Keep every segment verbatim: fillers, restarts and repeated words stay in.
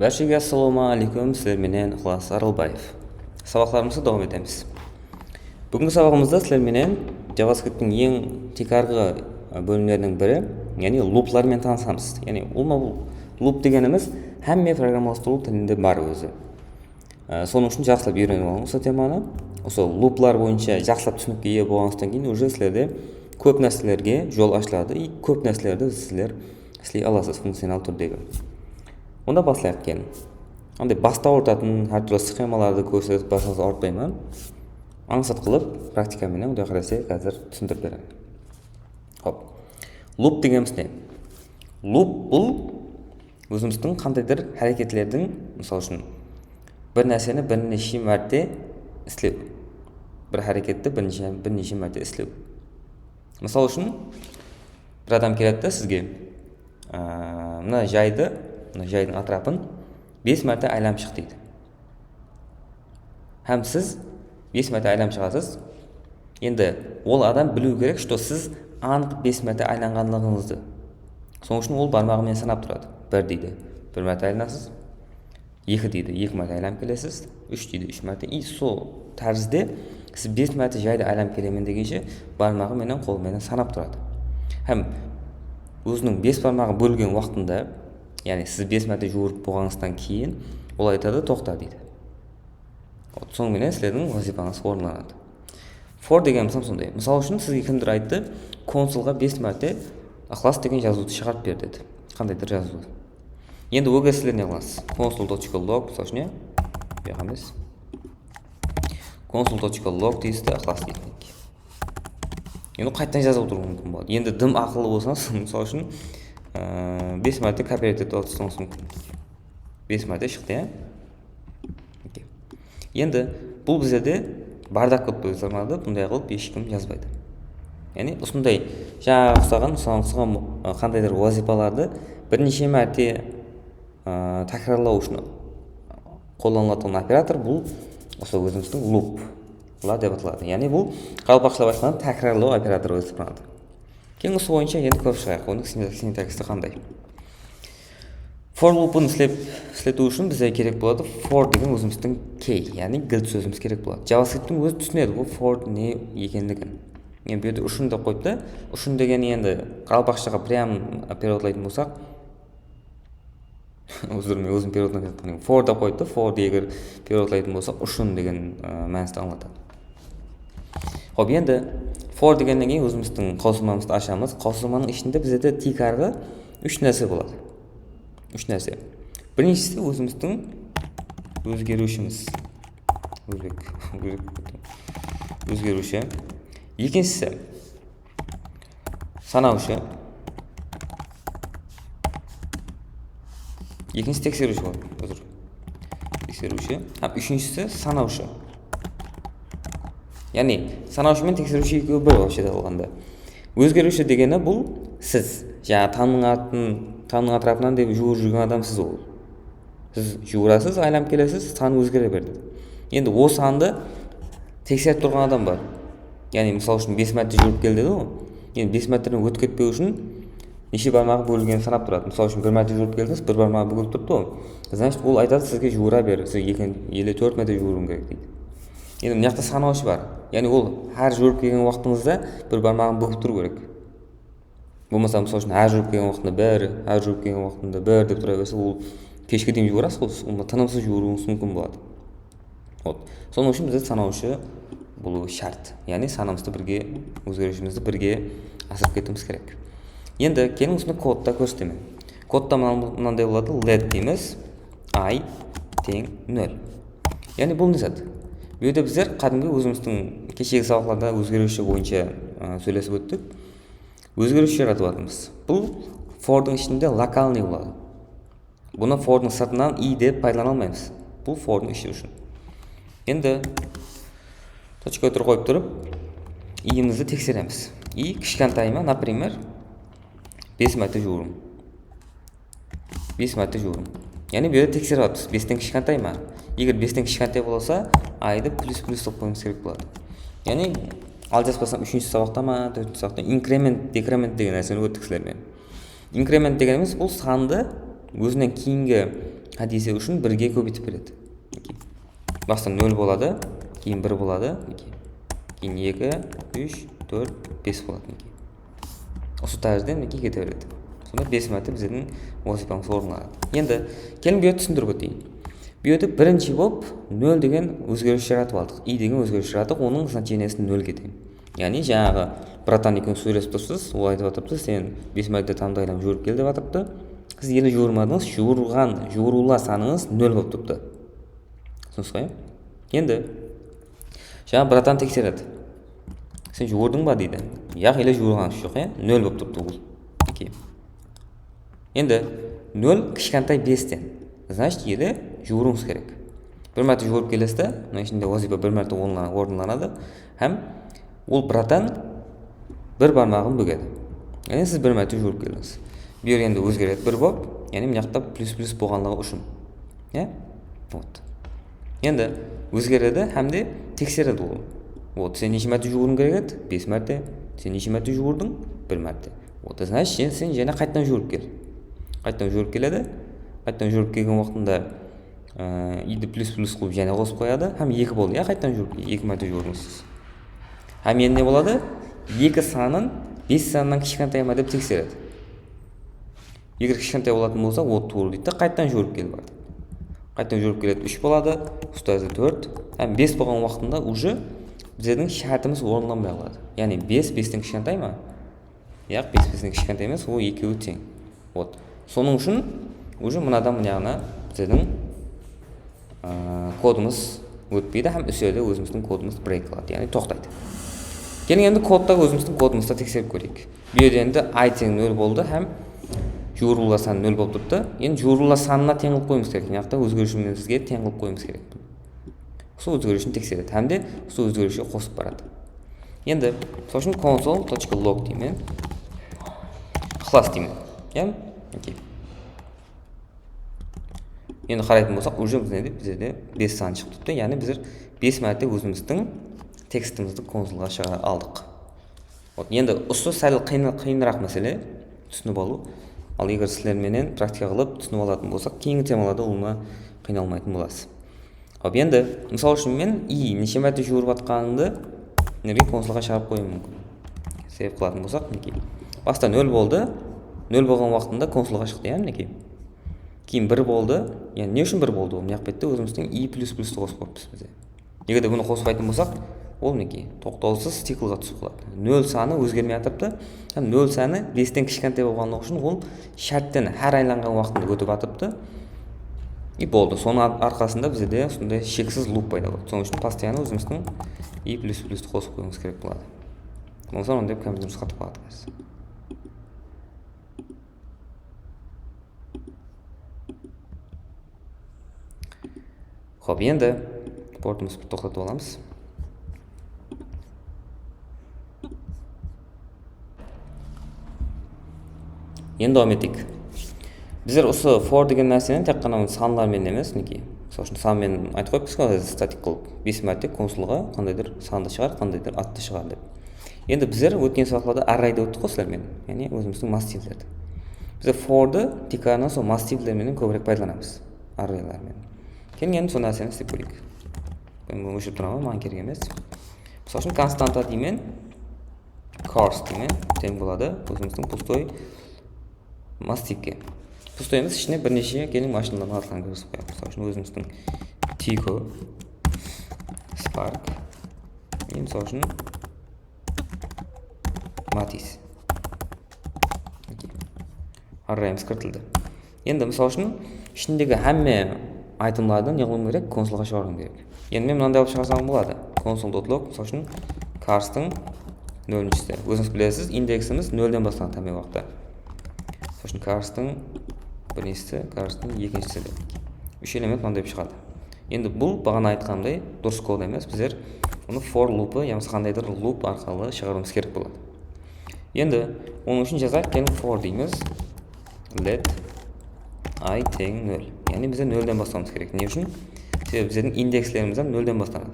Bárshege assalamu aleykum, sizler menen Iqlas Aralbaev. Sabaqlarımızdı dawam etemiz. Búgingi sabaǵımızda sizler menen JavaScripttiń eń tiykarǵı e, bólimleriniń biri, yaǵnıy looplar menen tanısamız. Yaǵnıy ulıwma bul loop degenimiz hámme programmalastırıw tilinde bar ózi. E, sonıń ushın jaqsılap úyrenip alıń usı temanı. Usı looplar boyınsha jaqsılap túsinikke iye bolǵanıńızdan keyin уже sizlerde kóp nárselerge jol ashıladı, и kóp nárselerdi sizler isley alasız funkcional túrdegi. Onda baslayıq keliń. Anday bastı awırtatın hár túrli sxemalardı kórsetip basıńızdı awırtpayman. Ańsat qılıp praktika menen Quday qálese házir túsindirip beremen. Hop. Loop degenimiz ne? Loop bul ózimizdiń qandaydur háreketlerdiń, mısal ushın, bir nárseni bir neshe márte islew. Bir háreketti bir neshe, bir neshe márte islew. Mısal ushın, bir adam keledi de sizge, aa, mına jaydı, mına jaydıń átirapın bes márte aylanıp shıq deydi. Hám siz bes márte aylanıp shıǵasız. Endi ol adam biliwi kerek, что siz anıq bes márte aylanǵanlıǵıńızdı. Sonıń ushın ol barmaǵı menen sanap turadı. Bir deydi, bir márte aylanasız. Eki deydi, eki márte aylanıp kelesiz. Úsh deydi, úsh márte. И sol tárizde siz bes márte jayda aylanıp kelemen degenshe barmaǵı menen, qolı menen sanap turadı. Hám óziniń bes barmaǵı bórilgen waqtında, yaǵnıy siz bes márte juwırıp bolǵanıńızdan keyin ol aytadı, toqta deydi. Sonıń menen sizlerdiń wazıypańız orınlanadı. For degenimiz hám sonday. Mısal ushın, sizge kimdur ayttı, konsolǵa bes márte Iqlas degen jazıwdı shıǵarıp ber dedi. Qandaydur jazıwdı. Endi oǵan sizler ne qılasız? Console.log, mısal ushın, ya? Buyaq emes. Console.log deysiz de, Iqlas deydi. Endi qaytadan jazıp otırıwı múmkin boladı. Endi dım aqıllı bolsańız, mısal ushın, ıı, bes márte kópertet atıp taslıwıńız múmkin. Bes márte shıqtı, ya? Okey. Endi bul bizlerde bardaq qılıp qoyıp salınıp atır, bunday qılıp hesh kim jazbaydı. Yaǵnıy usınday jańaǵı usaǵan, usaǵan, usaǵan, ı, qandaydur wazıypalardı bir neshe márte, ı, tákirarlaw ushın qollanılatuǵın operator bul usı ózimizdiń looplar dep ataladı. Yaǵnıy bul qaraqalpaqshalap aytqanda tákirarlaw operatorı bolıp esaplanadı. Keyin usı boyınsha endi kórip shıǵayıq, onıń sin-, sintaksisi qanday. For loopın islep, isletiw ushın bizge kerek boladı for degen ózimizdiń key, yaǵnıy gilt sózimiz kerek boladı. JavaScripttiń ózi túsinedi bul for ne ekenligin. Endi bu jerde ushın dep qoyıptı. Ushın degeni endi qaraqalpaqshaǵa прям переводlaytın bolsaq, uzr, men ózim переводlaytın, for dep qoyıptı. For eger переводlaytın bolsaq, ushın degen, ı, mánisti ańlatadı. Hop, endi for degennen keyin ózimizdiń qawsırmamızdı ashamız. Qawsırmanıń ishinde bizde tiykarǵı úsh nárse boladı. Úsh nárse. Birinshisi ózimizdiń ózgeriwshimiz. Ózbek, ózbek, ózgeriwshi. Ekinshisi sanawshı. Ekinshisi tekseriwshi boladı, uzr. Tekseriwshi. Hám úshinshisi sanawshı. Yaǵnıy sanawshı menen tekseriwshi ekewi bir, вообще-de alǵanda. Ózgeriwshi degeni bul siz. Jańa tamnıń atın, tamnıń átirapınan dep juwırıp júrgen adam siz ol. Siz juwırasız, aylanıp kelesiz, san ózgere beredi. Endi o sandı tekserip turǵan adam bar. Yaǵnıy, mısal ushın, bes márte juwırıp kel dedi ǵoy. Endi bes márteden ótip ketpew ushın neshe barmaǵı bógilgenin sanap turadı. Mısal ushın, bir márte juwırıp keldińiz, bir barmaǵı búgilip turıptı ǵoy. Значит, ol aytadı sizge juwıra ber, siz eki ele tórt márte juwırıwıń kerek deydi. Endi mına jaqta sanawshı bar. Yaǵnıy, ol hár juwırıp kelgen waqtıńızda bir barmaǵın búgip turıw kerek. Bolmasa, mısal ushın, hár juwırıp kelgen waqtında bir, hár juwırıp kelgen waqtında bir dep tura berse, ol keshke deyin juwırasız ǵoy, siz onı tınımsız juwırıwıńız múmkin boladı. Вот. Sonıń ushın bizde sanawshı bolıwı shárt. Yaǵnıy sanımızdı birge, ózgeriwshimizdi birge asırıp ketiwimiz kerek. Endi keliń, usını kodta kórsetemen. Kodta mınan-, mınanday boladı, let deymiz, I teń nol. Yaǵnıy bul ne zat? Bu jerde bizler qádimgi ózimizdiń keshegi sabaqlarda ózgeriwshi boyınsha, ı, sóylesip óttik. Ózgeriwshi jaratıp atırmız. Bul fordıń ishinde lokalnıy boladı. Bunı fordıń sırtınan i dep paydalana almaymız. Bul fordıń ishi ushın. Endi tochka turıp qoyıp turıp, iyimizdi tekseremiz. I kishkentay ma, например, bes márte juwırıń. Bes márte juwırıń. Yaǵnıy, bu jerde tekserip atırmız. Besten kishkentay ma? Eger besten kishkentay bolsa, aydı plyus plyus qılıp qoyıwımız kerek boladı. Yaǵnıy, aljaspasam, úshinshi sabaqta ma, tórtinshi sabaqta inkrement, dekrement degen nárseni óttik sizler menen. Inkrement degenimiz bul sandı ózinen keyingi Hádiyshe ushın birge kóbeytip beredi. Minekey. Basta nol boladı, keyin bir boladı, minekey. Keyin eki, úsh, tórt, bes boladı, minekey. Usı tárizde, minekey, kete beredi. Sonda bes márte bizlerdiń wazıypamız orınlanadı. Endi keliń, bu jerde túsindirip óteyin. Bu jerde birinshi bolıp nol degen ózgeriwshi jaratıp aldıq, i degen ózgeriwshi jaratıp, onıń значениеsin nolge teń. Yaǵnıy, jańaǵı, bratan, ekewińiz sóylesip tursız, ol aytıp atırıptı, sen bes márte tamdı aylanıp juwırıp kel dep atırıptı. Siz ele juwırmadıńız, juwırǵan, juwırıwlar sanıńız nol bolıp turıptı. Túsindińiz ǵoy, ya? Endi jańa bratan tekseredi. Sen juwırdıń ba deydi. Yaq, ele juwırǵanıńız joq, ya? Nol bolıp turıptı ol. Minekey. Endi nol kishkentay besten. Значит, ele juwırıwıńız kerek. Bir márte juwırıp kelesiz de, mına ishinde wazıypa bir márte orınla-, orınlanadı hám ol bratan bir barmaǵın búgedi. Yaǵnıy siz bir márte juwırıp keldińiz. Bu jer endi ózgeredi bir bolıp, yaǵnıy mına jaqta plyus plyus bolǵanlıǵı ushın. Ya? Вот. Endi ózgeredi hám de tekseredi ol. Вот, sen neshe márte juwırıń kerek edi? Bes márte. Sen neshe márte juwırdıń? Bir márte. Вот, значит, sen, sen jáne qaytadan juwırıp kel. Qaytadan juwırıp keledi. Qaytadan juwırıp kelgen waqtında, ı, i di plyus plyus qılıp jáne qosıp qoyadı. Hám eki boldı, ya, qaytadan juwırıp kel, eki márte juwırdıńız siz. Hám endi ne boladı? Eki sanın bes sannan kishkentay ma dep tekseredi. Eger kishkentay bolatuǵın bolsa, ol tuwrı deydi de, qaytadan juwırıp kelip bardı. Qaytadan juwırıp keledi, úsh boladı, usı tárizde tórt, hám bes bolǵan waqtında уже bizlerdiń shártimiz orınlanbay qaladı. Yaǵnıy bes besten kishkentay ma? Yaq, bes besten kishkentay emes, ol ekewi teń. Вот. Sonıń ushın уже mınadan mınaǵına bizlerdiń, ıı, kodımız ótpeydi hám usı jerde ózimizdiń kodımız break qıladı, yaǵnıy toqtaydı. Keliń endi kodta, ózimizdiń kodımızda tekserip kóreyik. Bu jerde endi i teń nol boldı hám juwırıwlar sanı nol bolıp turıptı. Endi juwırıwlar sanına teń qılıp qoyıwımız kerek. Mına jaqta ózgeriwshimizge teń qılıp qoyıwımız kerek. Usı ózgeriwshin tekseredi hám de usı ózgeriwshi qosıp baradı. Endi, mısal ushın, console точка log deymen. Iqlas deymen. Ya? Okey. Endi qaraytuǵın bolsaq, уже bizde, bizde bes sanı shıǵıp turıptı. Yaǵnıy bizler bes márte ózimizdiń tekstimizdi konsolǵa shıǵara aldıq. Вот, endi usı sál qıyın-, qıyınıraq másele, túsinip alıw. Al eger sizler menen praktika qılıp túsinip alatuǵın bolsaq, keyingi temalarda ulıwma qıynalmaytuǵın bolasız. Hop, endi, mısal ushın, men i neshe márte juwırıp atqanımdı nerge konsolǵa shıǵarıp qoyıwım múmkin. Sebep qılatuǵın bolsaq, minekey. Basta nol boldı. Nol bolǵan waqtında konsolǵa shıqtı, ya, minekey. Keyin bir boldı. Yaǵnıy ne ushın bir boldı? Ol mıyaq bette ózimizdiń i plyus plyustı qosıp qoyıppız bizde. Eger de bunı qospaytın bolsaq, ol, minekey, toqtawsız ciklǵa túsip qaladı. Nol sanı ózgermey atırıptı. Hám nol sanı besten kishkentay bolǵanlıǵı ushın ol shártten hár aylanǵan waqtında ótip atırıptı. И boldı. Sonıń ar-, arqasında bizde usınday sheksiz lup payda boladı. Sonıń ushın постоянно ózimizdiń i plyus plyustı qosıp qoyıwımız kerek boladı. Bolmasa, onda kompyuterimiz qatıp qaladı. Xop, endi portımızdı toqtatıp alamız. Endi dawam eteyik. Bizler usı for degen nárseni tek ǵana sanlar menen emes, minekey. Mısal ushın, san menen aytıp qoyıppız ǵoy, statik qılıp, bes márte konsolǵa qandaydur sandı shıǵar, qandaydur attı shıǵar dep. Endi bizler ótken sabaqlarda arraydı óttik ǵoy sizler menen, yaǵnıy ózimizdiń massivlerdi. Bizler fordı tiykarınan sol massivler menen kóbirek paydalanamız, arraylar menen. Keliń, endi sol nárseni islep kóreyik. Men bunı óshirip turaman, maǵan kerek emes. Mısal ushın, konstanta deymen, cars deymen, teń boladı ózimizdiń pustoy massivke. Pustoy emes, ishine bir neshe keliń mashinalardıń atların kirgizip qoyamız. Mısal ushın, ózimizdiń Tico, Spark, e, mısal ushın, Matiz. Okey. Arrayımız kiritildi. Endi, mısal ushın, ishindegi hámme aytemlardı ne qılıwım kerek? Konsolǵa shıǵarıwım kerek. Endi men mınanday qılıp shıǵarsam boladı. Console dot log, mısal ushın, carstıń nolinshisi. Ózińiz bilesiz, indeksimiz nolden baslanadı hámme waqıtta. Mısal ushın, carstıń birinshisi, carstıń ekinshisi dep. Úsh element mınanday bolıp shıǵadı. Endi bul, baǵana aytqanımday, durıs kod emes. Bizler bunı for lupı yamasa qandaydur lup arqalı shıǵarıwımız kerek boladı. Endi onıń ushın jazayıq, keliń, for deymiz. Let i teń nol. Yaǵnıy bizler nolden baslawımız kerek. Ne ushın? Sebebi bizlerdiń indekslerimiz hám nolden baslanadı.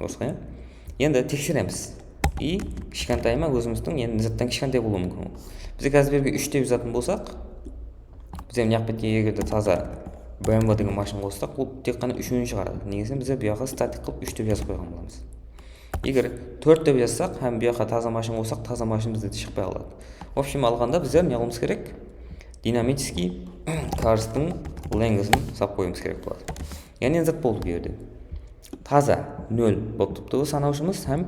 Durıs ǵoy, ya? Endi tekseremiz. I kishkentay ma, ózimizdiń, endi mına zattan kishkentay bolıwı múmkin. Bizge házir bu jerge úsh dep jazatuǵın bolsaq, Bizler mına jaq betke eger de taza B M W degen mashina qossaq, bul tek ǵana úshewin shıǵaradı. Nege deseń, bizler bu jaqqa statik qılıp úsh dep jazıp qoyǵan bolamız. Eger tórt dep jazsaq hám bu jaqqa taza mashina qossaq, taza mashina bizde shıqpay qaladı. В общем alǵanda bizler ne qılıwımız kerek? Dinamicheskiy carstıń length'in sap qoyıwımız kerek boladı. Yaǵnıy ne zat boldı bu jerde? Taza nol bolıp turıptı bul sanawshımız hám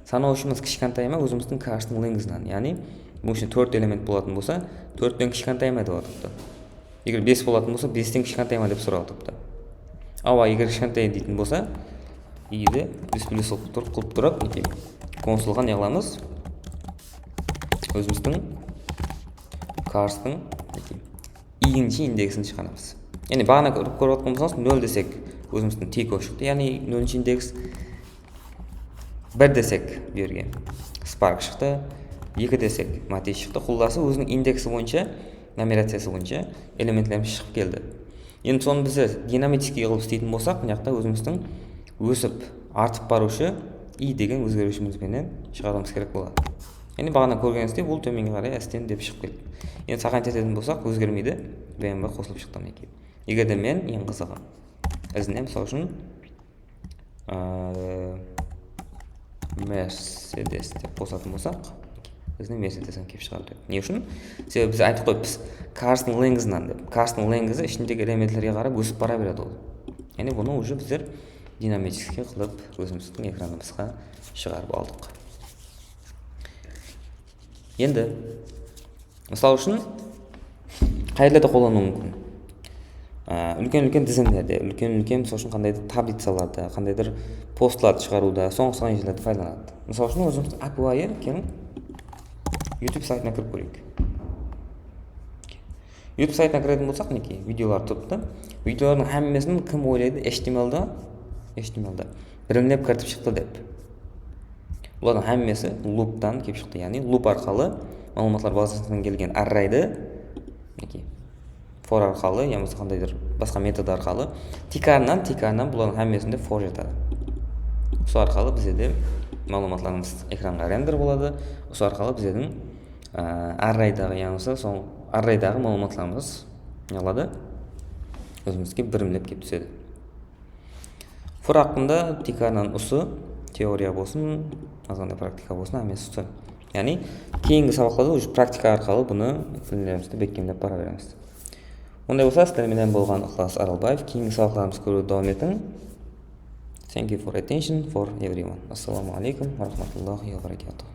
sanawshımız kishkentay ma ózimizdiń carstıń length'inan, yaǵnıy bunıń ishinde tórt element bolatın bolsa, tórtten kishkentay ma dep atırıptı. Eger bes bolatın bolsa, besten kishkentay ma dep sorap atırıptı. Awa, eger kishkentay deytin bolsa, i di bes plyus qılıp tur-, qılıp turıp, minekey, konsolǵa ne qılamız? Ózimizdiń carstıń, minekey, i-inshi indeksin shıǵaramız. Yaǵnıy baǵana kórip, kórip atqan bolsańız, nol desek, ózimizdiń Taygo shıqtı, yaǵnıy nolinshi indeks. Bir desek, bu jerge Spark shıqtı, eki desek, Matiz shıqtı. Qullası, óziniń indeksi boyınsha, numeraciyası boyınsha elementlerimiz shıǵıp keldi. Endi sonı bizler dinamicheskiy qılıp isleytin bolsaq, mına jaqta ózimizdiń ósip, artıp barıwshı i degen ózgeriwshimiz benen shıǵarıwımız kerek boladı. Yaǵnıy baǵana kórgenińizdey, bul tómenge qaray ásten dep shıǵıp keldi. Endi saqayın etetin bolsaq, ózgermeydi, B M W qosılıp shıqtı, minekey. Eger de men, eń qızıǵı, izine, mısal ushın, Aa, Mercedes dep qosatın bolsaq, bizde Mercedes hám kelip shıǵadı. Ne ushın? Sebebi biz aytıp qoyıppız, carstıń length'inan dep. Carstıń length'i ishindegi elementlerge qarap ósip bara beredi ol. Yaǵnıy bunı уже bizler dinamicheskiy qılıp ózimizdiń ekranımızǵa shıǵarıp aldıq. Endi, mısal ushın, qayerlerde qollanıwı múmkin? Á, úlken-úlken dizimlerde, úlken-úlken, mısal ushın, qandaydur tablicalarda, qandaydur postlardı shıǵarıwda, soń usıǵan jerlerde paydalanadı. Mısal ushın, ózimiz ápiwayı, keliń, YouTube saytına kirip kóreyik. YouTube saytına kiretin bolsaq, minekey, videolar turıptı. Videolardıń hámmesin kim oylaydı? H T M L da, H T M L da birimlep kiritip shıqtı dep. Bulardıń hámmesi looptan kelip shıqtı, yaǵnıy loop arqalı maǵlıwmatlar bazasınan kelgen arraydı, minekey, for arqalı yamasa qandaydur basqa metod arqalı tiykarınan, tiykarınan bulardıń hámmesinde for jatadı. Usı arqalı bizlerde maǵlıwmatlarımız ekranǵa render boladı. Usı arqalı bizlerdiń, á, arraydaǵı yamasa soń arraydaǵı maǵlıwmatlarımız ne qıladı? Ózimizge birimlep kelip túsedi. For haqqında tiykarınan usı teoriya bolsın, azǵantay praktika bolsın, hámmesi usı. Yaǵnıy, keyingi sabaqlarda уже praktika arqalı bunı bilimlerimizdi bekkemlep bara beremiz. Onday bolsa, sizler menen bolǵan Iqlas Aralbaev. Keyingi sabaqlarımızdı kóriwdi dawam etiń. Thank you for attention for everyone. Assalamu aleykum wa rahmatullahi wa barakatuh.